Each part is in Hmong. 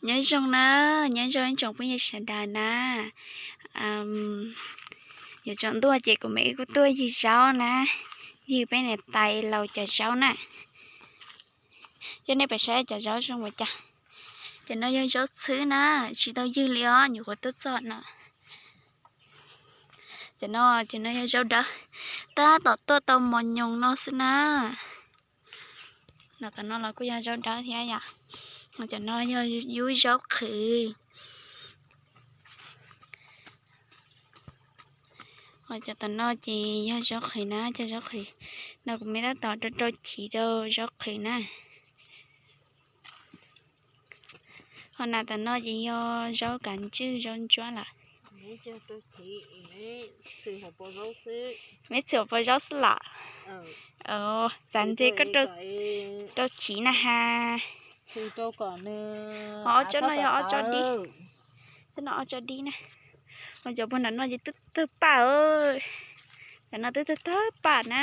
Nyob zoo na, nyob zoo ib tsoom phooj ywg sawv daws na. Yuav tsaus ntuj ces kuv mam li kuj tuaj ywg zaub na, ywg peb niam tais laus cov zaub na. Coj nej pais saib cov zaub zoo ua cas. Cov no yog zaub txhwb na, tsis tau ywg li os, nyuam qhuav tuaj txog no. Cov no, cov no yog zaub dawb, tab tom tuaj tau mos nyoos no xwb na. Los tom no los kuj yog zaub dawb thiab yom. Cov no yog yub zaub qhwv. Ho cov tom no ces yog zaub qhwv na, cov zaub qhwv no kuv mam tab tom rau rau chiv rau zaub qhwv na. Ho na tom no ces yog zaub kav ntswj zaub ntsuab lawm. Meb txhwm hauv paus zaub xwb los? Txav ntshe koj rau chiv na has. Ho ob tsob no yog ob tsob dib. Tsob no ob tsob dib na. Ho cov puag nram no ces twb tawg paj. Cov no twb tawg tawg paj na.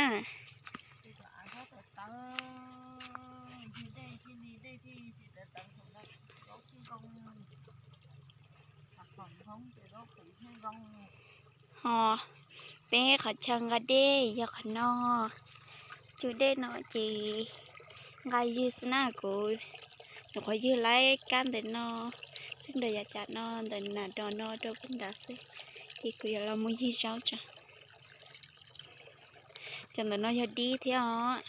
Ho peb qhov chaw nqa dej yog qhov no. Cug dej no ces nqa ywg xwb na, kuv nyuam qhuav ywg lawm kab ntawm no xwb, ntawm yav cas no ntawm nam ros no rau puag nrad xwb, ces kuv yuav los mus ywg zaub tso. Cov ntawm no yog dib thiab os.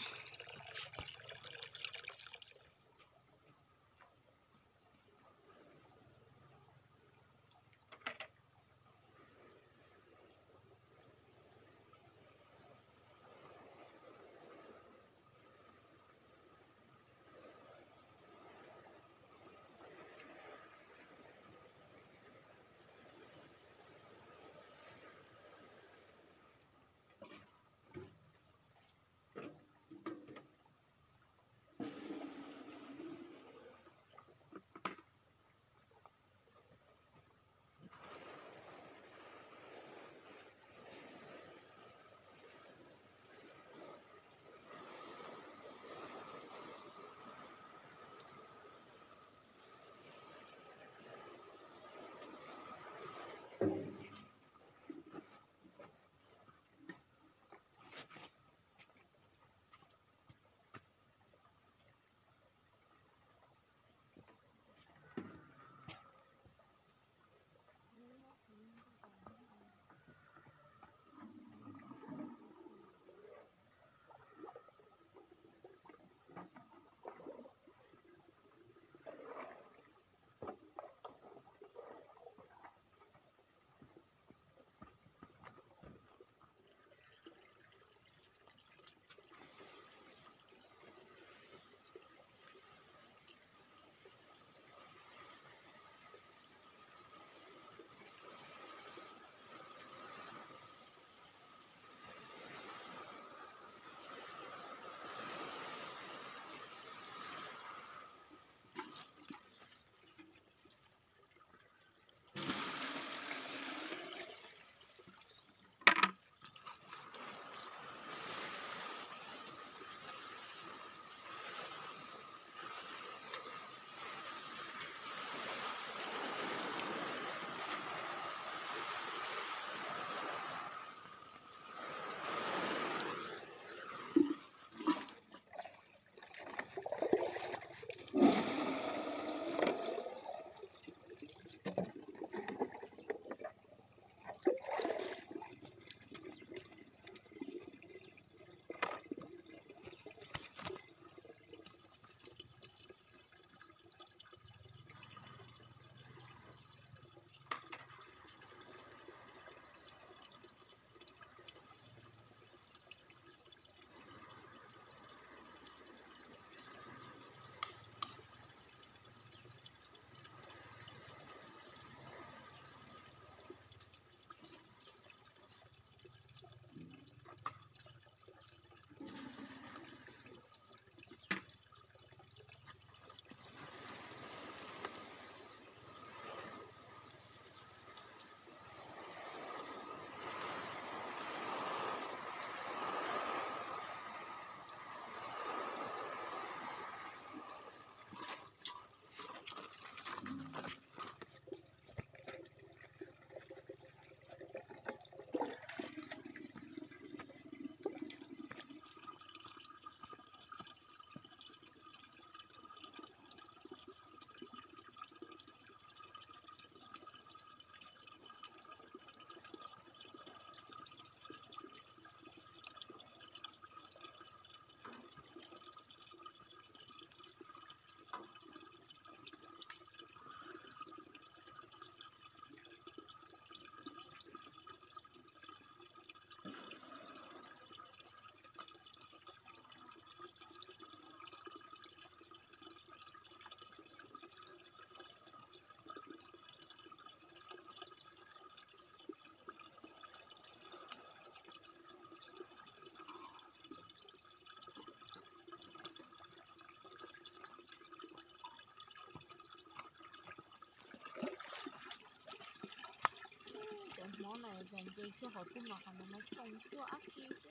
Nce kiag hauv tug no qhov no mas txoos tuaj ab ki xwb.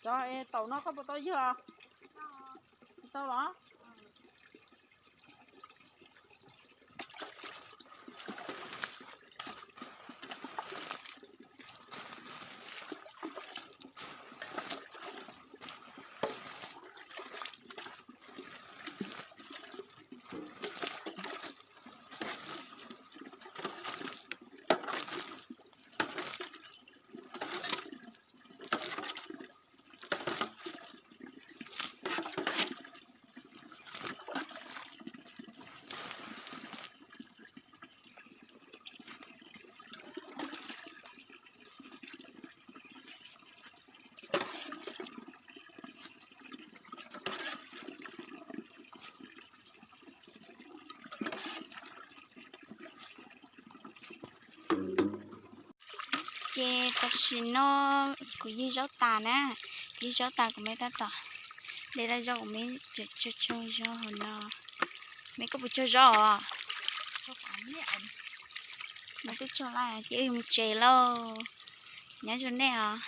Cov taum no koj puas tau ywg? Tau los? Ces tam sim no kuv ywg zaub tas na, kuv ywg zaub tas kuv me tab tom de laj zaub kuv me tsaug tsaug zaub hauv no. Me koj puas tsaug zaub os? Me twb tsaug laj ces wb mus tsev lauj. Nyob zoo nej os.